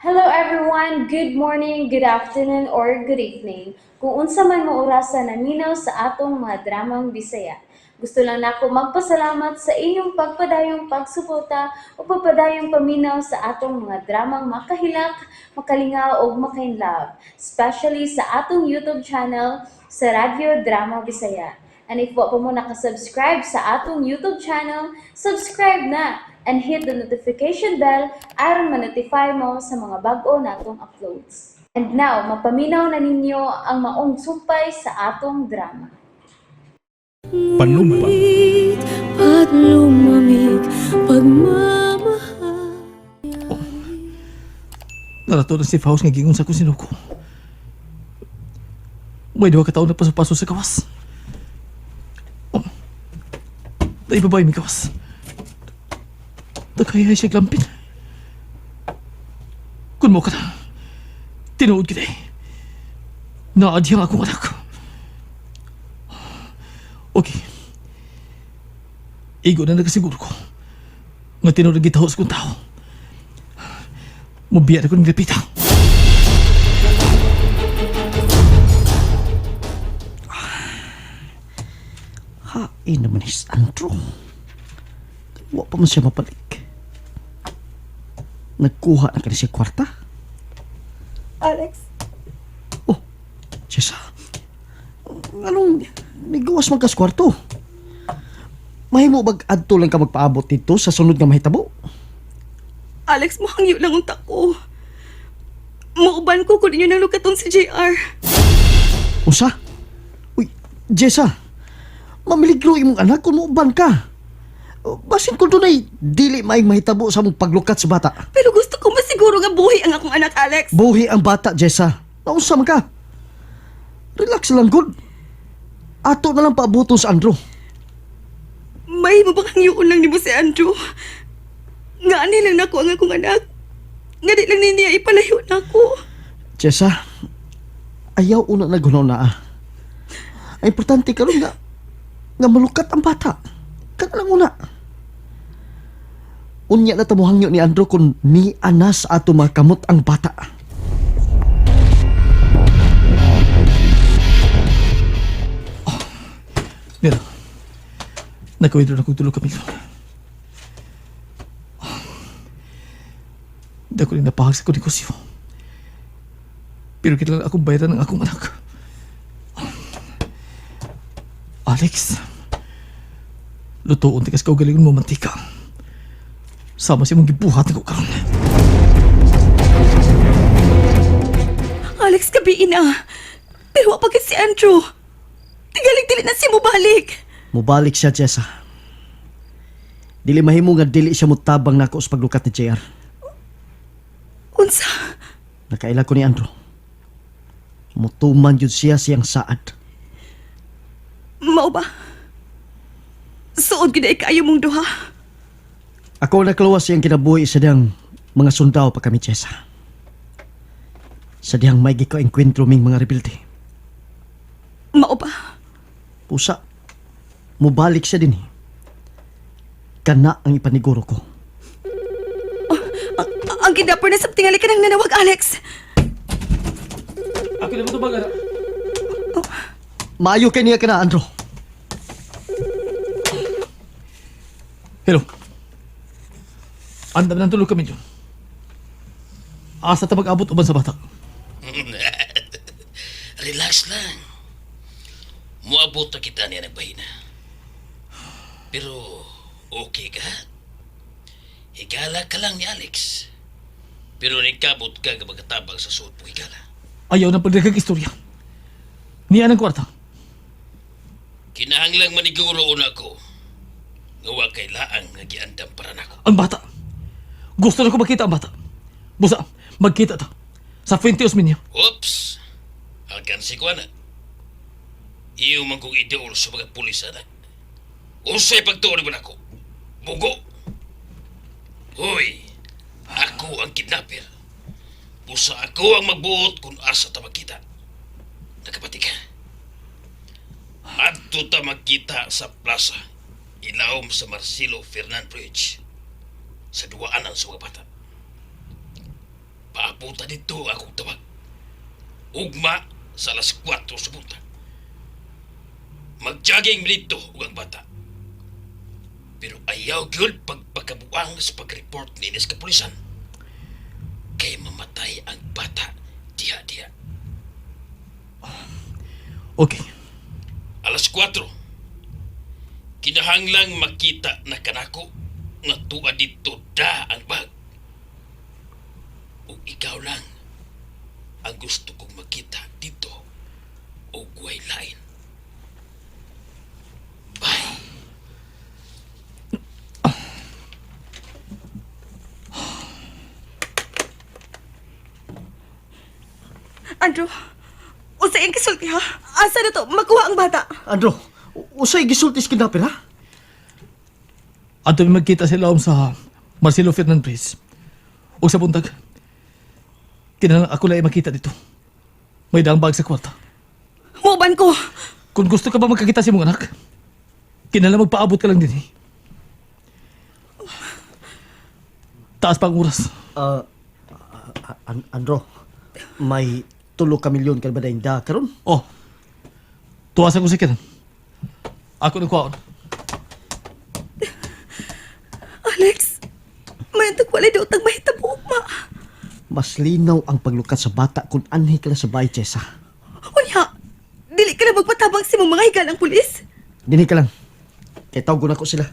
Hello everyone! Good morning, good afternoon, or good evening. Kung unsa man mo orasa naminaw sa atong mga dramang Bisaya. Gusto lang nako magpasalamat sa inyong pagpadayong pagsuporta o pagpadayong paminaw sa atong mga dramang makahilak, makalingaw ug makainlove, especially sa atong YouTube channel sa Radyo Drama Bisaya. And if wa pa mo nakasubscribe sa atong YouTube channel, subscribe na and hit the notification bell aron ma-notify mo sa mga bag-o natong uploads. And now, mapaminaw na ninyo ang maong sumpay sa atong drama. Panumpa. Ngunit At lumamig pagmamahal. Narato na si Faust nga gingon sa akong sinuko. May 2 ka taon na paso-paso sa gawas. Oh. Naibabay mi gawas. Nagkaya siya glampin. Kung mo ka na, tinuod kita eh. Naadiyang akong anak. Okay. Igo na nagasiguro ko nga tinuod ang gitaho sa kong tao. Mubiya na ko ng lapita. Hain naman is Andrew. Wa pa man siya mapalik. Nagkuha na ka siya kwarta. Alex, Oh, Jessa. Anong nagawas man ka sa kwarto? Mahimo bag adto lang ka magpaabot dito sa sunod nga mahitabo? Alex, muhangyo lang unta ko. Muuban ko kung inyo nang lukaton si JR. Usa? Uy, Jessa. Mamiligro imong anak kung muuban ka. Basin kung dunay dili maayong mahitabo sa mong paglukat sa bata. Pero gusto ko masiguro nga buhi ang akong anak, Alex. Buhi ang bata, Jessa. Nausa man ka. Relax lang, good. Ato na lang paabuton sa Andrew. May mabakangyoon lang nimo si Andrew. Nga ani lang nako ang akong anak. Nga di lang niya ipalayo nako. Jessa, ayaw una na gunaw na ah. Ang importante karon nga nga malukat ang bata. Kana lang una. Unya na tamuhangyo ni Andrew kung ni anas ato makamot ang bata. Mira, nagkawidro na kong tulog kami. Hindi ako rin napahag sa negosyo. Pero kailangan akong bayaran ng akong anak. Alex, lutoon tikas kaugalingon mo mantika. Sama siya mong gibuhat na ko karon. Alex, gabi na. Pero wa pa gid si Andrew. Tigalig dili na siya mobalik. Mubalik siya, Jessa. Dili mahimo nga dili siya mutabang nako sa paglukat ni JR. Unsa? Nakaila ko ni Andrew. Mutuman yun siya siyang saad. Mao ba? Suod gid ay kaayo mong duha. Ako nakalawas siyang kinabuhi sa diyang mga sundao pa kami, Jessa. Sa diyang may gikaengkwentro ming mga rebelde. Mao ba? Pusa, mubalik siya din eh. Kana ang ipaniguro ko. Ang kidnapper na sa tingali ka nang nanawag, Alex. Ako na mo ito anak. Maayo kay niya ka na, Andrew. Hello. Andam ng tulog kami dyan. Asa ta mag-abot uban sa bata. Relax lang. Muabot na kita niya nagbahina. Pero okay ka? Higala ka lang ni Alex. Pero nikabot ka nga magkatabang sa suot mo higala. Ayaw na pagdagag istorya. Niya ng kwarta. Kinahanglang maniguro una ko. Nga wa kay laang nga giandam para nako. Ang bata. Gusto na ko makita ang bata. Busa, magkita ta. Sa Fuente Osmeña. Oops! Alkansi ko ana. Iyo man kong ideol sa mga pulis ana. Unsay pagtuon mo nako? Bugo. Hoy, ako ang kidnapper. Busa ako ang magbuot kung asa ta magkita. Nakapati ka. Adto ta magkita sa plaza. Ilawom sa Marcelo Fernand Bridge. Sa duwaanan sa mga bata. Paabuta dito akong tawag. Ugma sa alas 4 sa buntag. Magjogging mi dito ug ang bata. Pero ayaw gyud pagpakabuang sa pag-report ni Ines kapulisan. Kay mamatay ang bata diha-diha. Okay. Alas 4. Kinahanglang makita na kanako nga tuwa dito da ang bag. Ug ikaw lang ang gusto kong makita dito o way lain. Bye. Andrew, unsa iyang kisulti ha? Asa na to? Makuha ang bata. Andro, usay gisulti sa kidnapper ha? Ato mi magkita sa ilawom sa Marcelo Fernandez Bridge. O sa buntag. Kinahanglan ako lang makita dito. May daang bag sa kwarta. Muban ko. Kung gusto ka ba magkakita sa imong anak, kinahanglan magpaabot ka lang din eh. Taas pa ang oras. Ah, Andro, may tulo ka milyon ka ba dahil da karon? Oh. Tuwasan ko si Kenan. Ako nagkuhaon. Alex, may antag walay daw tag mahitabo ma. Mas linaw ang paglukat sa bata kung anhi ka na sa bahay, Jessa. Unya, dili ka na magpatabang sa imong mga higalang pulis. Dinhi ka lang. Kay tawgon ako sila.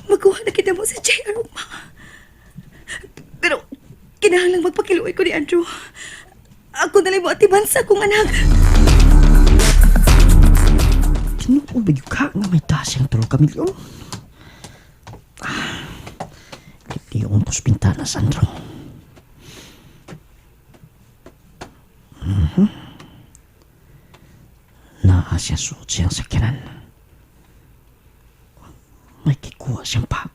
Magkuha na kita mo sa JR ma. Pero, kinahanglang magpakiluoy ko ni Andrew. Ako na lang mo atiban sa akong anak. Tinuod ba yun ka nga may taas siyang tulo ka milyon? Ah, Liyon tos bintana, Sandro. Mhm. Naa siya suot siyang sakyanan. May kikuha siyang bag.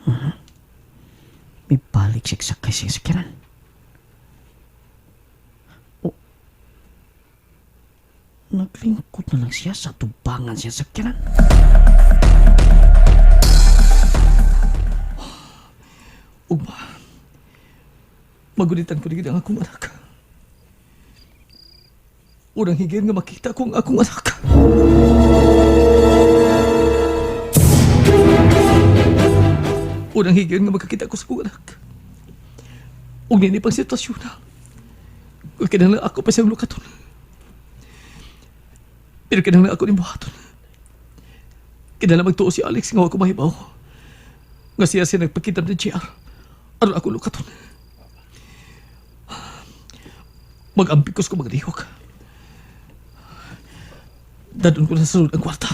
Mhm. May balik siya sakay siyang sakyanan. Naglingkod na lang siya sa tubangan siya sa sakyanan. Ugma. Magulitan ko rin ang akong anak. Unang higit nga makita ko ang akong anak. Unang higit nga makakita ko sa akong anak. Ug nini pang sitwasyon na. Ug kinahanglan ako pa siyang lukaton. Pero kinahanglan ako ni buhaton. Kinahanglan magtuo si Alex nga wa ko mahibaw. Nga siya siya nagpakita ni JR. Aron ako lukaton. Mag-ampikos ko maglihok. Dadun ko na sa sulod ang kwarta.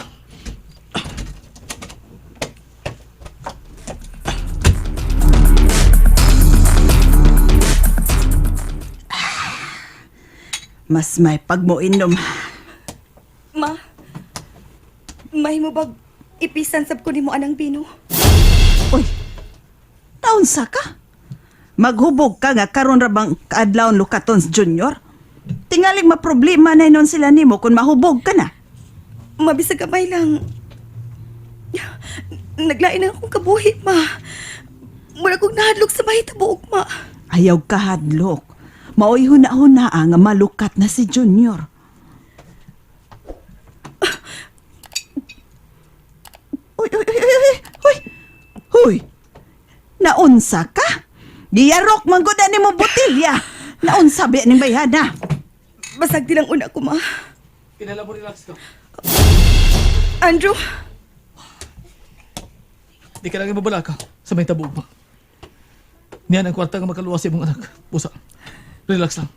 Mas may pagmoinom. Ma, may mo bag ipisan sab ko nimo anang bino. Uy, taon sa ka? Maghubog ka nga karon ra bang kaadlawon Lucatons Junior? Tingaling maproblema na inon sila nimo kung mahubog ka na. Mabisag gamay lang. Naglain na akong kabuhi, ma. Mura kong nahadlok sa mahitabo, ma. Ayaw ka hadlok. Maoy huna-huna nga malukat na si Junior. Uy, uy, uy, uy, uy, uy, uy. Naunsa ka? Giyarok man gud ani mo botilya. Naunsa ba ning bayhana? Basag din ang una ko, ma. Kinala mo relax ka. Andrew, Di ka lang mabala ka sa may tabog pa. Niyan ang kwarta nga makaluwas sa imong anak. Pusa. Relax lang.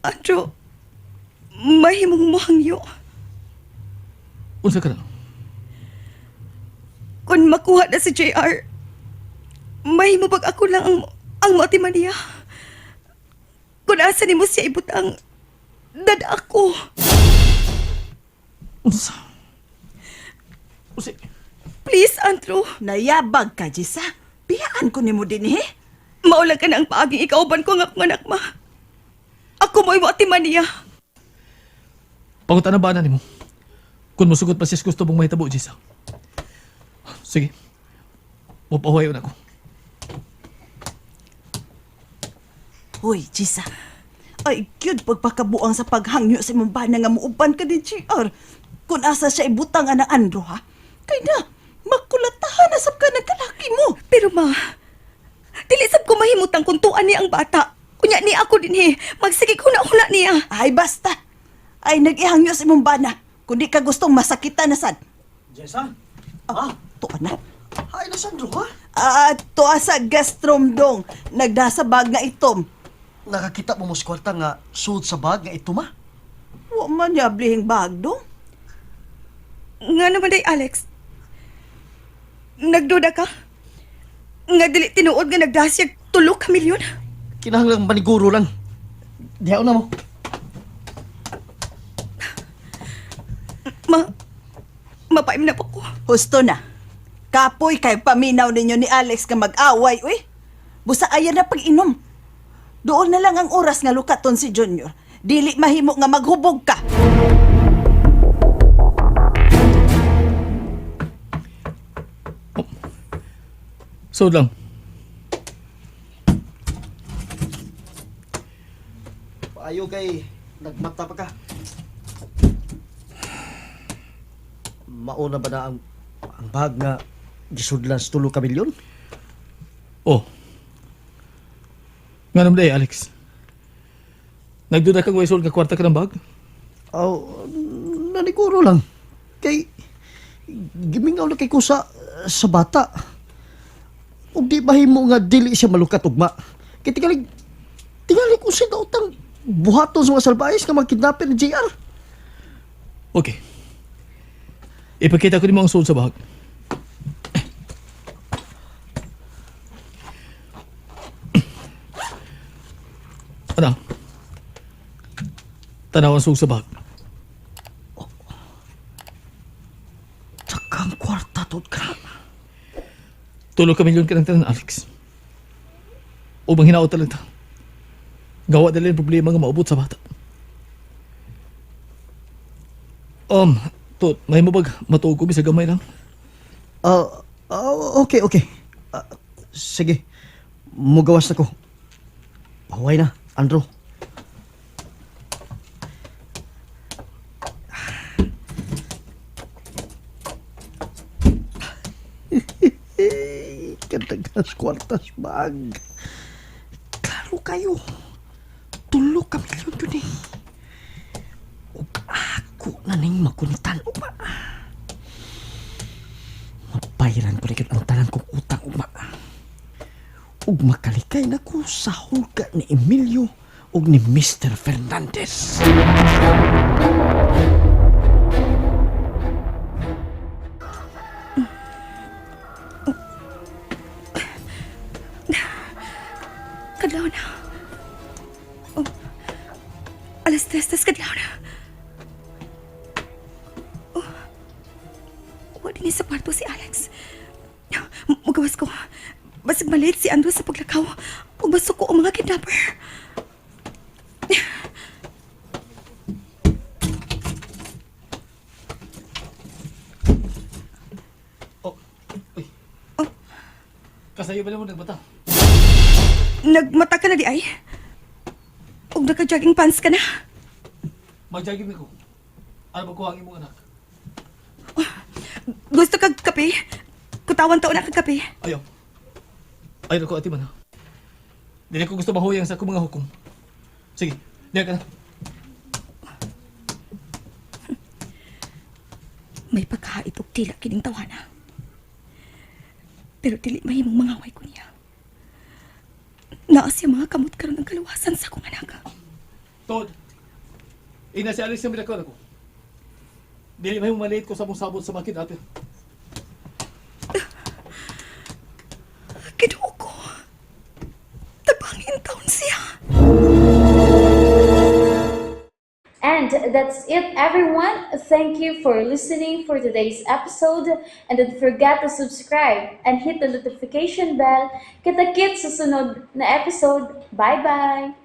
Andrew, mahimong mo hangyo. Unsa ka na? Kung makuha na si JR, mahimo bag ako lang ang moatiman niya. Kung asa nimo siya ibutang, dad ako. Unsa? Unsa? Please, Andrew. Nayabag ka, Jisa. Biyaan ko nimo dinhi. Maulang ka na ang paaging ikauban ko ang akong anak, ma. Ako mo'y moatiman niya. Pangutan na ba na nimo? Kung musugot pa siya sa gusto mong mahitabo, Jisa. Sige. Mupahuwayon ako. Hoy, Jisa. Ay, cute pagpakabuang sa paghangyo sa imong bana nga muuban ka ni GR. Kung asa siya ibutang ana Andro, ha? Kay na, makulatahan na sab ka ng kalaki mo. Pero ma, dili sab ko mahimutang kung tuan niya ang bata. Unya ni ako dinhi, magsige ko na una niya. Ay, basta. Ay, nag-ihangyo sa imong bana. Kung di ka gustong masakitan na sad. Jessa? Ah, tuan na. Ay, na Sandro, ha? Ah, tuwa sa guest room dong. Nagdasa bag nga itom. Nakakita mo mo sa kwarta nga suod sa bag nga ito, ma? Wa man yablihing bag dong. Nga naman day Alex. Nagduda ka? Nga dili tinuod nga nagdasyag 3 ka milyon? Kinahanglang maniguro lang. Dihaw na mo. Ma, mapaim na po ko. Husto na. Kapoy kay paminaw ninyo ni Alex nga mag-away, uy. Busa ayan na pag-inom. Doon na lang ang oras nga lukaton si Junior. Dili mahimo nga maghubog ka. Sud lang. Paayo kay nagmata pa ka. Mauna ba na ang bag nga gisudlan sa 3 ka milyon? Oh. Nga naman day, Alex. Nagduda kang way nga kwarta ka ng bag? Aw, naniguro lang. Kay gimingaw na kay ko sa bata. Ug di mahimo nga dili siya malukat ugma. Kay tingali tingali ko siya daotang buhaton sa mga salbayes nga magkidnapper ni JR. Okay. Ipakita ko nimo ang sud sa bag. Ano? Tanaw ang sud sa bag. Takang kwarta tod ka. 3 ka milyon ka ng tanan, Alex. Ubang hinaot lang ta. Gawa dali ang problema nga maubot sa bata. To, may mabag matuog ko bisag gamay lang. Ah, ah, okay, okay. Ah, sige. Mugawas na ko. Pahuway na, Andrew. Kadagas kwartas bag. Klaro kayo. 3 ka milyon yun eh. Ug ako na ning makunitan. Upa. Mabayaran ko na yun ang tanan kong utang ugma. Ug makalikay na ko sa hulga ni Emilio ug ni Mr. Fernandez. Kadlaw na. Oh, 3:00 tas kadlaw na. Oh, wa din sa kwarto si Alex. Mugawas ko. Basig malit si Andrew sa paglakaw. Ug basuko ang mga kidnapper. Oh, uy. Kasayo ba naman nagbata? Nagmata ka na di ay? Ug naka-jogging pants ka na. Mag-jogging ko. Ano ba kuha ang imong anak? Gusto kag kape? Kutawan taon na kag kape. Ayaw. Ayaw ko ati man ha. Dili ko gusto mahuyang sa akong mga hukom. Sige, diya ka na. May pagkahait og tila kining tawana. Pero dili mahimong mangaway ko niya. Naa siya mga kamot karon ang kaluwasan sa akong anak. Tod. Ina si Alex ang bilakon ako. Dili may maliit ko sa mong sabot sa makit natin. Kinuo ko. Tabangin taon siya. And that's it, everyone. Thank you for listening for today's episode. And don't forget to subscribe and hit the notification bell. Kita-kits sa sunod na episode. Bye-bye!